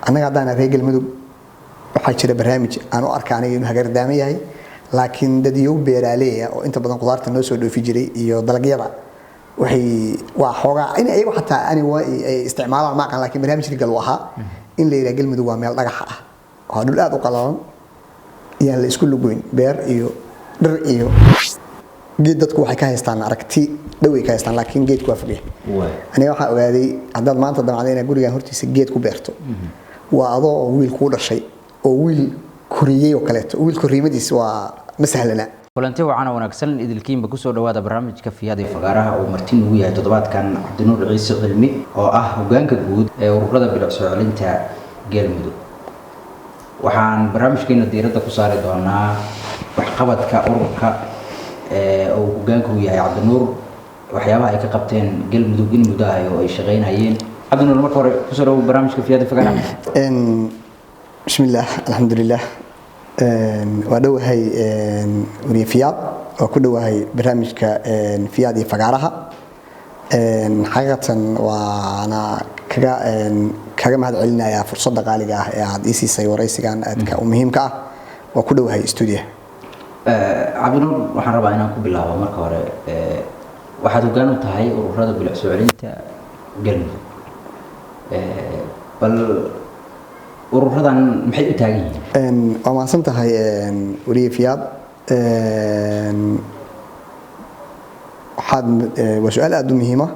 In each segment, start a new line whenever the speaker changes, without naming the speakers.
Annaga haddaan reer Galmudug, waxaa jira barnaamij aan u arka aniga inuu hagardaamo yahay, laakiin dad iyow beeraaleeya oo inta badan qudaarta noo soo dhoofi jiray iyo dalagyada, waxay waa xoogaa in iyagu xataa ani waa ay isticmaalaan ma aqaan, laakiin barnaamij rigal uu ahaa in la yidhaha Galmudug waa meel dhagax ah, waa dhul aad u qalalan, yaan la isku lugoyn beer iyo dhir iyo geed. Dadku waxay ka haystaan aragti dhoway ka haystaan, laakiin geedku waa fogyahay. Aniga waxaa ogaaday haddaad maanta damacda inaad gurigan hortiisa geed ku beerto, waa adoo oo wiil kuu dhashay oo wiil koriyey oo kaleeto. Wiil koriimadiis waa ma sahlana.
Kulanti wacan oo wanaagsan idilkiinba, kusoo dhawaada barnaamijka Fiyaad iyo Fagaaraha uu marti nugu yahay toddobaadkan Cabdinuur Ciise Cilmi oo ah hogaanka guud ee ururada bilic soo celinta Galmudug. Waxaan barnaamijkeena diiradda ku saari doonaa waxqabadka ururka ee uu hogaanka u yahay Cabdinuur, waxyaabaha ay ka qabteen Galmudug in muddo ah oo ay shaqaynayeen. Cabdinuur, marka hore kusoo dhawow barnaamijka Fiyaad iyo Fagaaraha.
Bismillaah, alxamdulilah, waa dhowahay wariye Fiyaad, waa ku dhowahay barnaamijka Fiyaad iyo Fagaaraha. Xaqiiqatan waana kaga mahad celinayaa fursadda qaaliga ah ee aad ii siisay waraysigan aadka u muhiimka ah. Waa ku dhowahay stuudiyaha.
Cabdinuur, waxaan rabaa inaan ku bilaabo marka hore, waxaad hoggaan u tahay ururada bilic soo celinta Galmudug. Bal ururadan maxay u taagan yihiin?
Waa mahadsan tahay wariye Fiyaad. Waxaad waa su-aal aada u muhiima.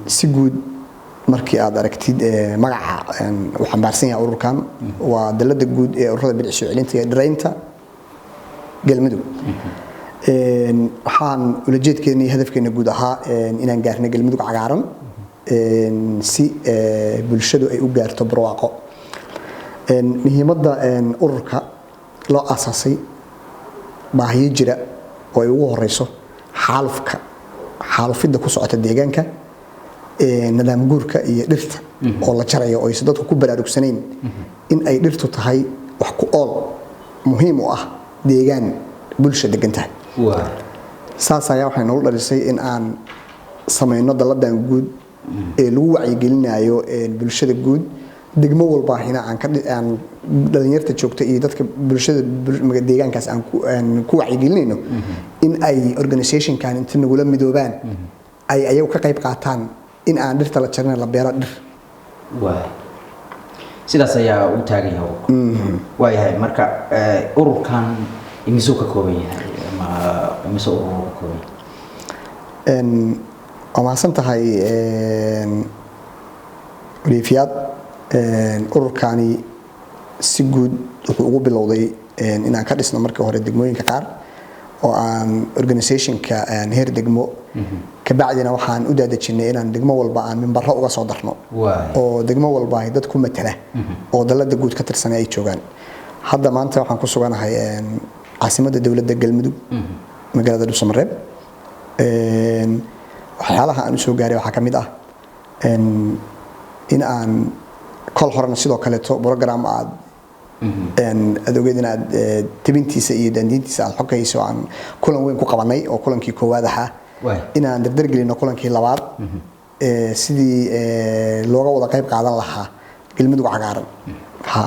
Si guud markii aad aragtid magaca uu xambaarsan yahay ururkan, waa dalada guud ee ururada bilic soo celinta iyo dhiraynta Galmudug. Waxaan ulajeedkeena iyo hadafkeena guud ahaa inaan gaarno Galmudug cagaaran si bulshadu ay u gaarto barwaaqo. Muhiimadda ururka loo aasaasay baahiyo jira oo ay ugu horeyso xaalufka, xaalufidda ku socota deegaanka, nidaam guurka iyo dhirta oo la jarayo oo aysan dadku ku baraarugsanayn in ay dhirtu tahay wax ku ool muhiim u ah deegaan bulsha degan tahay. Saas ayaa waxay nagu dhalisay in aan samayno dalladan guud ee lagu wacyigelinayo bulshada guud, degmo walba hina aan ka aan dhalinyarta joogta iyo dadka bulshada deegaankaas aan ku wacyigelinayno in ay organizationkan inta nagula midoobaan ay ayagu ka qayb qaataan in aan dhirta la jarin, la beero dhir.
Waay, sidaas ayaa u taagan yahay ururka. Waayahay, marka ururkan imisuu ka kooban yahay ama imisuu urur ka kooban yahay?
Waa mahadsan tahay wariye Fiyaad. Ururkani si guud wuxuu ugu bilowday inaan ka dhisno markii hore degmooyinka qaar oo aan organizationka heer degmo, kabacdina waxaan u daadejinay inaan degmo walba aan mimbaro uga soo darno oo degmo walba ay dad ku matala oo dalada guud ka tirsan ay joogaan. Hadda maanta waxaan ku suganahay caasimadda dowladda Galmudug, magaalada Dhuusamareeb. Waxyaalaha aan usoo gaaray waxaa ka mid ah in aan kol horena sidoo kaleeto program aad ogeed in aad tebintiisa iyo daandiintiisa aad xog ka hayso, aan kulan weyn ku qabanay oo kulankii koowaad ahaa, inaan dardargelino kulankii labaad sidii looga wada qayb qaadan lahaa Galmudug cagaaran ha.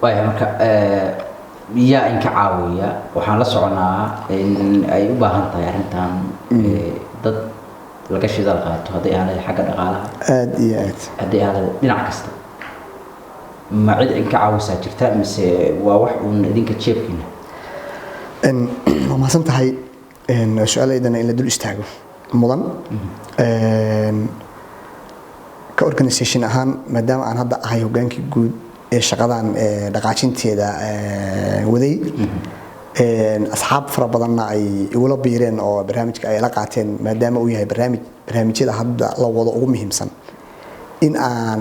Waaya, marka yaa inka caawiya? Waxaan la soconaa in ay u baahan tahay arrintan dad laga shidaal qaato, hadday ahaan lahayd xagga dhaqaalaha,
Aad iyo aad.
hadday ahaan lahayd dhinac kasta. Ma cid inka caawisaa jirta mise waa wax uun idinka jeebkiina?
Waa mahadsan tahay. Su-aalaydana in la dul istaago mudan. Ka organisation ahaan, maadaama aan hadda ahay hogaankii guud ee shaqadan dhaqaajinteeda waday, asxaab fara badanna ay igula biireen oo barnaamijka ay la qaateen, maadaama uu yahay barnaamij barnaamijyada hadda la wado ugu muhiimsan, in aan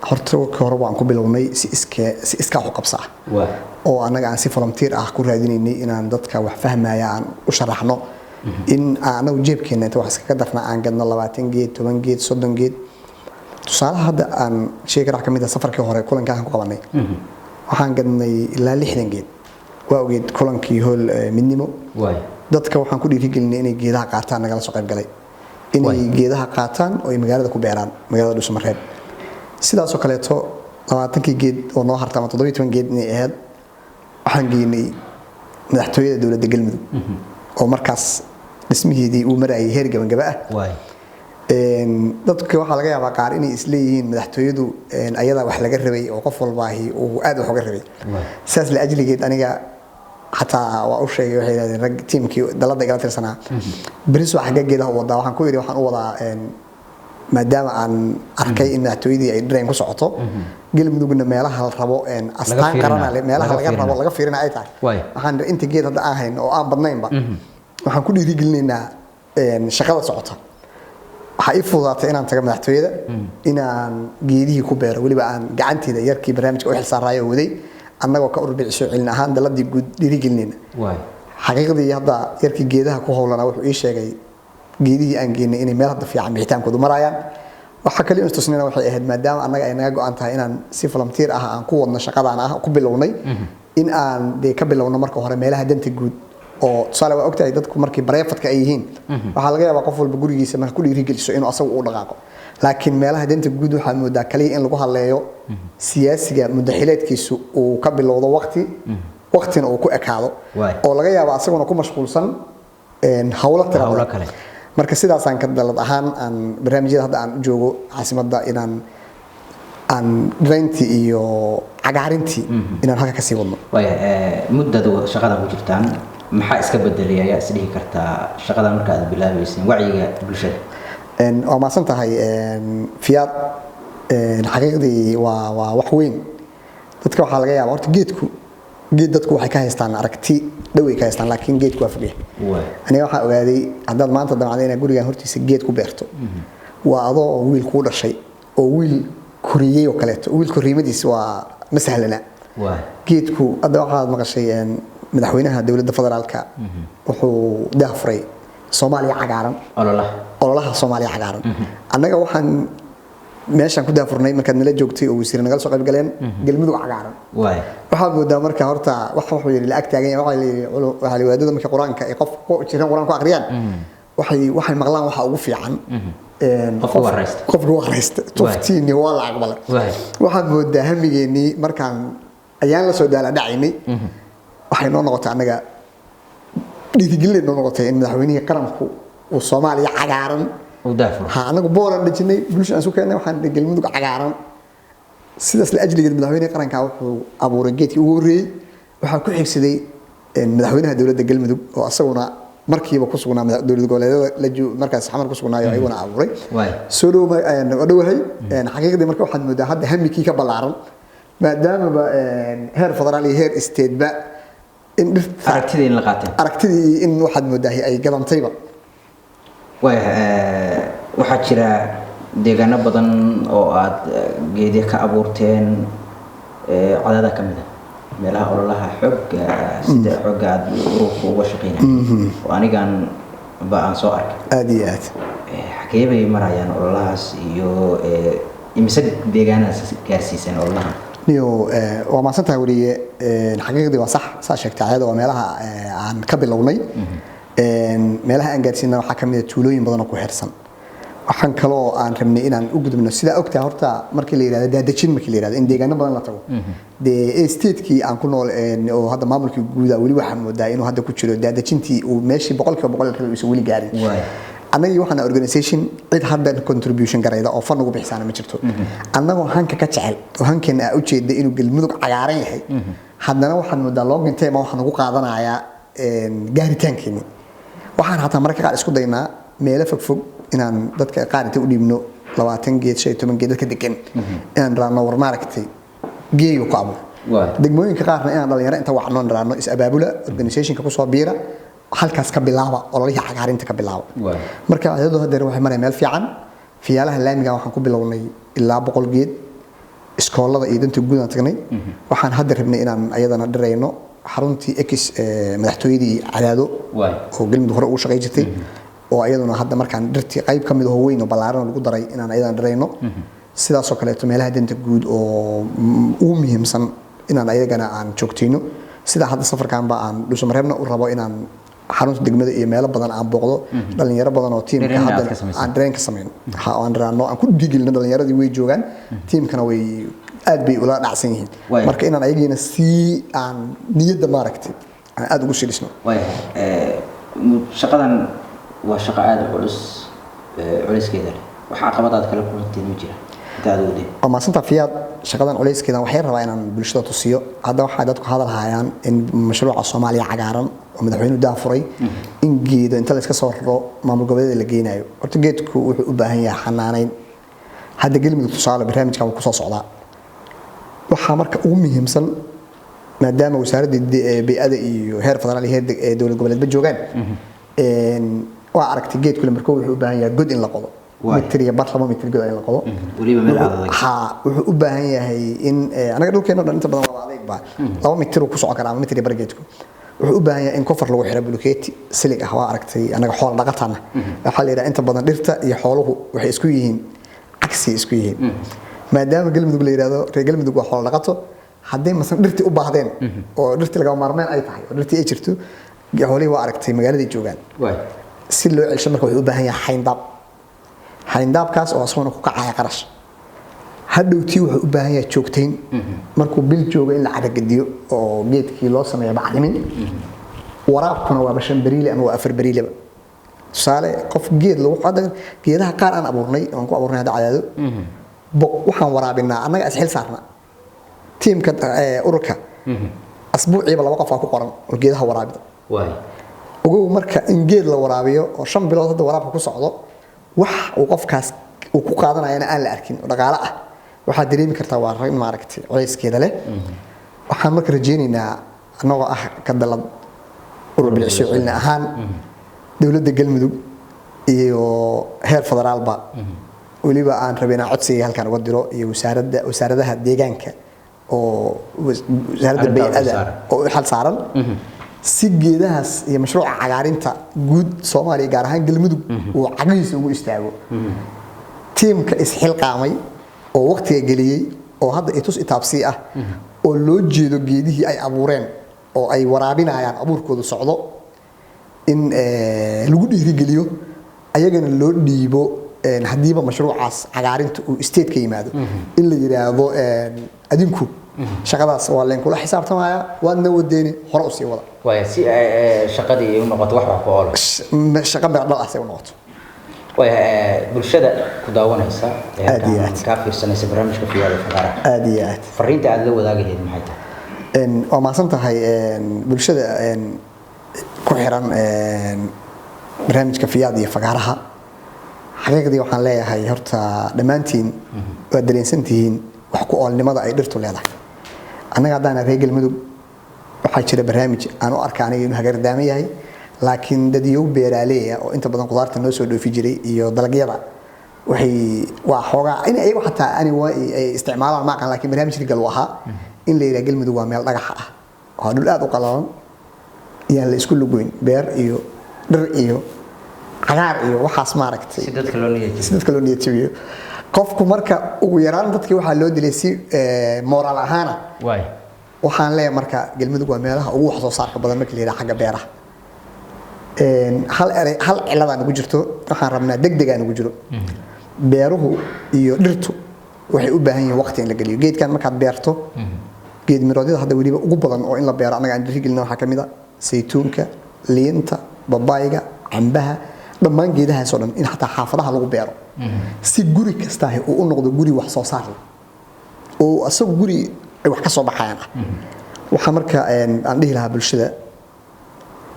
horta ka hore waan ku bilownay si iskee, si iskaa wax u qabsa ah oo annaga aan si volunteer ah ku raadinaynay inaan dadka wax fahmaya aan u sharaxno in aan anagu jeebkeena inta wax iskaga darna aan gadno 20 geed, 10 geed, 30 geed. Tusaalaha hadda aan sheegi kara ka mid ah, safarkii hore kulanka aan ku qabanay waxaan gadnay ilaa 60 geed. Waa ogeed kulankii hool Midnimo. Dadka waxaan ku dhiirigelinay inay geedaha qaataan, nagala soo qayb galay inay geedaha qaataan oo ay magaalada ku beeraan, magaalada Dhuusamareeb. Sidaasoo kaleeto 20kii geed oo noo harta ama 17 geed inay ahayd, waxaan geynay madaxtooyada dowladda Galmudug oo markaas dhismihiidii uu marayay heer gabagaba ah. Dadka waxaa laga yaabaa qaar inay isleeyihiin madaxtooyadu ayadaa wax laga rabay oo qof walbaahi uu aad wax uga rabay. Sidaas la ajligeed aniga xataa waa u sheegay, waxay yidhahdeen rag tiimkii dalada igala tirsanaa, beris waa xagga geedaha u wadaa? Waxaan ku yidhi waxaan u wadaa maadaama aan arkay in madaxtooyadii ay dhirayn ku socoto, Galmudugna meelaha la rabo astaan qarana meelaha laga rabo laga fiirina ay tahay. Waxaan inta geed hadda aan hayno oo aan badnaynba waxaan ku dhiirigelinaynaa shaqada socota. Waxaa ii fududaatay inaan tago madaxtooyada, inaan geedihii ku beero, weliba aan gacanteeda yarkii barnaamijka u xilsaaraayo oo waday, annagoo ka urbici soo celin ahaan daladii guud dhiirigelinayna. Xaqiiqdii hadda yarkii geedaha ku howlanaa wuxuu ii sheegay geedihii aan geynay inay meel hadda fiican bixitaankoodu marayaan. Waxa kaliya istusnina waxay ahayd, maadaama annaga ay naga go-an tahay inaan si volunteer ah aan ku wadno shaqadaan ah ku bilownay, in aan dee ka bilowno marka hore meelaha danta guud. Oo tusaale, waa ogtahay dadku markii private-ka ay yihiin, waxaa laga yaabaa qof walba gurigiisa marka ku dhiirigeliso inuu asagu u dhaqaaqo, laakiin meelaha danta guud waxaa moodaa kaliya in lagu hadleeyo siyaasiga mudaxileedkiisu uu ka bilowdo waqti waqtina uu ku ekaado, oo laga yaabo asaguna ku mashquulsan hawlo tira badan. Marka sidaasaan ka dalad ahaan aan barnaamijyada hadda aan u joogo caasimadda inaan aan dhirayntii iyo cagaarintii inaan halka kasii wadno.
Waaya, muddadu shaqadan ku jirtaan, maxaa iska bedelay ayaa isdhihi kartaa shaqadan marka aad bilaabeyseen wacyiga bulshada?
Waa mahadsan tahay, Fiyaad. Xaqiiqdii waa wax weyn. Dadka waxaa laga yaabaa horta geedku geed dadku waxay ka haystaan aragti dhow ay ka haystaan, laakiin geedku waa fogyahay. Aniga waxaan ogaaday haddaad maanta damacda inaad gurigan hortiisa geed ku beerto, waa adoo wiil kuu dhashay oo wiil koriyey oo kaleeto. Wiil koriimadiis waa ma sahlana. Geedku hadda waxaad maqashay madaxweynaha dowladda federaalka wuxuu daahfuray Soomaaliya cagaaran,
ololaha,
ololaha Soomaaliya cagaaran. Annaga waxaan meeshaan ku daafurnay markaad nala joogtay oo wasiir nagala soo qayb galeen Galmudug cagaaran. Waxaad moodaa marka horta wax wuxuu yidhi la ag taagan yahay, waxaa la yidhi waxaa la wadaadada markay qur-aanka ay qof ku jiran qur-aan ku akhriyaan, waxay maqlaan waxa ugu fiican
qofka waraysta.
Qofka waraysta tuftiini waa la aqbalay. Waxaad moodaa hamigeenii markaan ayaan la soo daala dhacaynay waxay noo noqotay annaga dhiirigelin noo noqotay in madaxweynihii qaranku uu Soomaaliya cagaaran
uu daafuro.
Ha, anagu boolan dhejinay, bulsha aan isu keennay, waxaan Galmudug cagaaran. Sidaas la ajligeed madaxweynaha qaranka wuxuu abuuray geedkii ugu horreeyey. Waxaa ku xigsaday madaxweynaha dowladda Galmudug oo asaguna markiiba ku sugnaa dowlad goboleedyada la markaas Xamar ku sugnaayo, ayaguna abuuray. Soo dhow waa dhowahay. Xaqiiqdii marka waxaad moodaa hadda hamikii ka ballaaran, maadaamaba heer federaal iyo heer stateba in dhirta
aragtida in la qaateen,
aragtidii in waxaad moodaa ay gadantayba.
Waaya, waxaa jira deegaano badan oo aad geedyo ka abuurteen, Cadaada ka mid ah meelaha ololaha xoogga, sida xoogga aad ururka uga shaqeynaya oo anigan ba aan soo arkay.
Aad iyo aad.
Xagee bay marayaan ololahaas iyo imise deegaanaas gaarsiisan ololahan?
Niyo, waa mahadsan tahay weliye. Xaqiiqdii waa sax saa sheegtay, Cadaada waa meelaha aan ka bilownay. Meelaha aan gaarsiinay waxaa ka mid ah tuulooyin badan oo ku xirsan. Waxaan kaloo aan rabnay inaan u gudubno, sidaa ogtahay horta markii la yidhahdo daadejin, markii la yidhahdo in deegaano badan la tago, dee statekii aan ku nool oo hadda maamulkii guuda weli waxaa moodaa inuu hadda ku jiro daadejintii uu meeshii 100% la rabay uusan weli gaarin. Annagii waxaan organization cid hadda contribution garayda oo fan ugu bixisaana ma jirto. Annagoo hanka ka jecel oo hankeena aa ujeeda inuu Galmudug cagaaran yahay, haddana waxaan moodaa long time waxaan ugu qaadanayaa gaaritaankeeni. Waxaan xataa mararka qaar isku daynaa meelo fogfog inaan dadka qaar inta u dhiibno 20 geed, 15 geed, dadka degan inaan raano, war maaragtay geeyo ku abuur. Degmooyinka qaarna inaan dhalinyaro inta wacnoon raano, is abaabula, organizationka kusoo biira, halkaas ka bilaaba ololihii cagaarinta ka bilaaba. Marka iyadoo hadeer waxay maraya meel fiican, fiyaalaha laamiga waxaan ku bilownay ilaa 100 geed, iskoolada iyo danta guud aan tagnay. Waxaan hadda rabnay inaan ayadana dhirayno xaruntii ex madaxtooyadii Cadaado oo Galmudug hore ugu shaqay jirtay, oo ayaduna hadda markaan dhirtii qayb ka mid ah oo weyn oo ballaaran oo lagu daray inaan ayadana dhirayno. Sidaasoo kaleeto meelaha danta guud oo ugu muhiimsan inaan ayagana aan joogtayno, sida hadda safarkan ba aan Dhuusamareebna u rabo inaan Xarunta degmada iyo meelo badan aan booqdo, dhalinyaro badan oo tiimka
Dareen aad
hadda
ka samaysay.
Aan dareen ka samayno, ha, aan raano, aan ku dhiirigelino. Dhalinyaradii way joogaan, tiimkana way aad bay ula dhacsan yihiin. Marka inaan ayagiina sii aan niyadda maaragtay aan aad ugu sii dhisno.
Waayahay, shaqadan waa shaqo aada u culus, culayskeeda leh. Wax caqabadaad kala kulanteen ma jira inta aad wadeen?
Waa mahadsanta, Fiyaad. Shaqadan culayskeeda waxay rabaa inaan bulshada tusiyo. Hadda waxaa dadku hadal hayaan in mashruuca Soomaaliya cagaaran oo madaxweynuhu daafuray in geedo inta la iska soo raro maamul goboleeda la geynayo. Horta geedku wuxuu u baahan yahay xanaaneyn. Hadda Galmudug tusaale barnaamijkan wuu kusoo socdaa. Waxaa marka ugu muhiimsan, maadaama wasaaradda bey'ada iyo heer federaal iyo heer dowlad goboleedba joogaan, waa aragtay geedku marka wuxuu u baahan yahay god in la qodo, mitir iyo bar, 2 mitir god in la qodo.
Weliba meel adag.
Ha, wuxuu u baahan yahay in anaga dhulkeena dhan inta badan waa adeeg ba, 2 mitir uu ku socon karaa ama mitir iyo bar. Geedku wuxuu u baahan yahay in kofar lagu xiro bulukeeti silig ah. Waa aragtay, anaga xoolo dhaqatana waxaa la yidhaha inta badan dhirta iyo xooluhu waxay isku yihiin cagsi isku yihiin, maadaama Galmudug la yidhahdo reer Galmudug waa xoolo dhaqato. Hadday masan dhirtii u baahdeen oo dhirtii lagama maarmeen ay tahay oo dhirtii ay jirto, xoolihii waa aragtay magaaladay joogaan. Si loo celsho marka wuxuu u baahan yahay xayndaab, xayndaabkaas oo asaguna ku kacaya qarash. Hadhowtii wuxuu u baahan yahay joogtayn, markuu bil joogo in la caragediyo oo geedkii loo sameeyo bacrimin. Waraabkuna waaba 5 beriile ama waa 4 beriileba. Tusaale, qof geed lagu hadda geedaha qaar aan abuurnay, aan ku abuurnay hadda Cadaado, waxaan waraabinaa annaga is xil saarna tiimka ururka. Asbuuciiba laba qof aa ku qoran oo geedaha waraabida. Ogow marka in geed la waraabiyo oo 5 bilood hadda waraabka ku socdo, wax uu qofkaas uu ku qaadanayana aan la arkin oo dhaqaale ah, waxaad dareemi kartaa waa rag maaragtay culayskeeda leh. Waxaan marka rajaynaynaa, annagoo ah ka dalad urur bilic soo celin ahaan, dowladda Galmudug iyo heer federaalba, weliba aan rabay inaan codsiga halkan uga diro iyo wasaaradda, wasaaradaha deegaanka oo wasaaradda
Arrintaa u
bey'ada
xil saaran.
oo u xil saaran, si geedahaas iyo mashruuca cagaarinta guud Soomaaliya, gaar ahaan Galmudug, uu cagihiisa ugu istaago, tiimka isxilqaamay oo waqtiga geliyey oo hadda itus itaabsii ah oo loo jeedo geedihii ay abuureen oo ay waraabinayaan, abuurkoodu socdo, in lagu dhiirigeliyo, ayagana loo dhiibo. Haddiiba mashruucaas cagaarinta uu state ka yimaado, in la yiraahdo adinku shaqadaas waa leen kula xisaabtamaya, waadna wadeeni, hore usii wada.
Waaya, si ay shaqadii ay u noqoto wax ku ool ah.
Shaqa meel dhal ah si ay u noqoto.
Waaya, bulshada ku daawanaysa ee
Aad iyo
halkan
aad.
kaa fiirsanaysa barnaamijka Fiyaada Fagaaraha,
Aad iyo aad.
fariinta aad la wadaagi lahayd maxay tahay?
Waa mahadsan tahay. Bulshada ku xiran barnaamijka Fiyaad iyo Fagaaraha, xaqiiqdii waxaan leeyahay horta dhammaantiin waad dareensan tihiin wax ku oolnimada ay dhirtu leedahay. Annaga haddaan reer Galmudug, waxaa jira barnaamij aan u arka aniga inuu hagardaamo yahay, laakiin dadyow beeraaleeya oo inta badan qudaarta noo soo dhoofi jiray iyo dalagyada, waxay waa xoogaa in iyagu xataa ani waa ay isticmaalaan ma aqaan, laakiin barnaamij rigal uu ahaa in la yidhaha Galmudug waa meel dhagax ah, waa dhul aad u qalalan, yaan la isku lugoyn beer iyo dhir iyo cagaar iyo waxaas maaragtay.
Si dadka loo niyad
Si dadka loo niyad jabiyo. Qofku marka ugu yaraan dadkii waxaa loo dilay si moral ahaana. Waxaan leeyahay marka Galmudug waa meelaha ugu wax soo saarka badan marka la yidhaha xagga beeraha. Hal erey, hal ciladaan ugu jirto, waxaan rabnaa degdeg aan ugu jiro. Beeruhu iyo dhirtu waxay u baahan yihiin waqti in la geliyo. Geedkan markaad beerto, geed miroodyada hadda weliba ugu badan oo in la beero annaga aan dhiirigelina waxaa ka mid a saytuunka, liinta, babayga, cambaha, dhammaan geedahaas oo dhan in xataa xaafadaha lagu beero, si guri kastaahi uu u noqdo guri wax soo saar leh oo asagu guri ay wax ka soo baxayaan ah. Waxaa marka aan dhihi lahaa bulshada,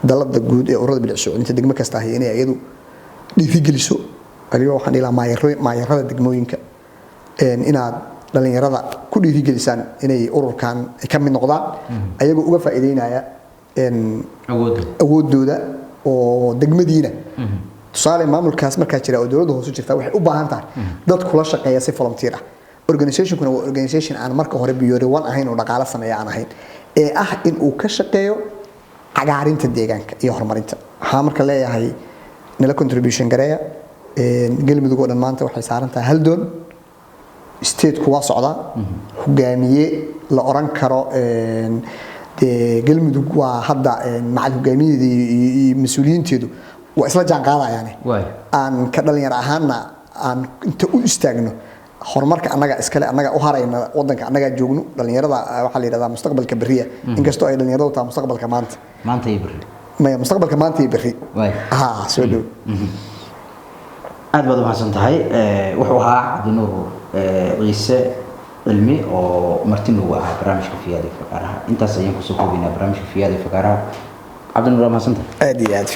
dalada guud ee ururada bilic soo celinta degmo kasta ahi inay iyadu dhiirigeliso. Waliba waxaan dhihi lahaa maayarada degmooyinka, inaad dhalinyarada ku dhiirigelisaan inay ururkan ay ka mid noqdaan, ayagoo uga faa'iideynaya
awoodda
awoodooda oo degmadiina. Tusaale, maamulkaas markaa jira oo dowladda hoose jirta waxay u baahan tahay dad kula shaqeeya si volunteer ah. Organizationkuna waa organization aan marka hore priority one ahayn oo dhaqaale sameeya aan ahayn, ee ah in uu ka shaqeeyo cagaarinta deegaanka iyo horumarinta. Waxaa marka leeyahay nala contribution gareeya. Galmudug oo dhan maanta waxay saaran tahay hal doon. Stateku waa socdaa, hogaamiye la oran karo. Dee Galmudug waa hadda macal hogaamiyadeeda iyo mas-uuliyiinteedu waa isla jaan qaadayaane. Aan ka dhalinyar ahaana aan inta u istaagno horumarka annaga iskale, annaga u harayna wadanka, annagaa joogno. Dhalinyarada waxaa la yidhahdaa mustaqbalka berriya, inkastoo ay dhalinyaradu tahay mustaqbalka maanta.
Maanta iyo berri.
Maya, mustaqbalka maanta iyo berri. Ha soo dhow.
Aad baad umahadsan tahay. Wuxuu ahaa Cabdinuur Ciise Cilmi oo marti noogu ahaa barnaamijka Fiyaada Fakaaraha. Intaas ayaan kusoo koobaynaa barnaamijka Fiyaada Fakaaraha. Cabdinuur, waa mahadsan tahay.
Aad iyo aad.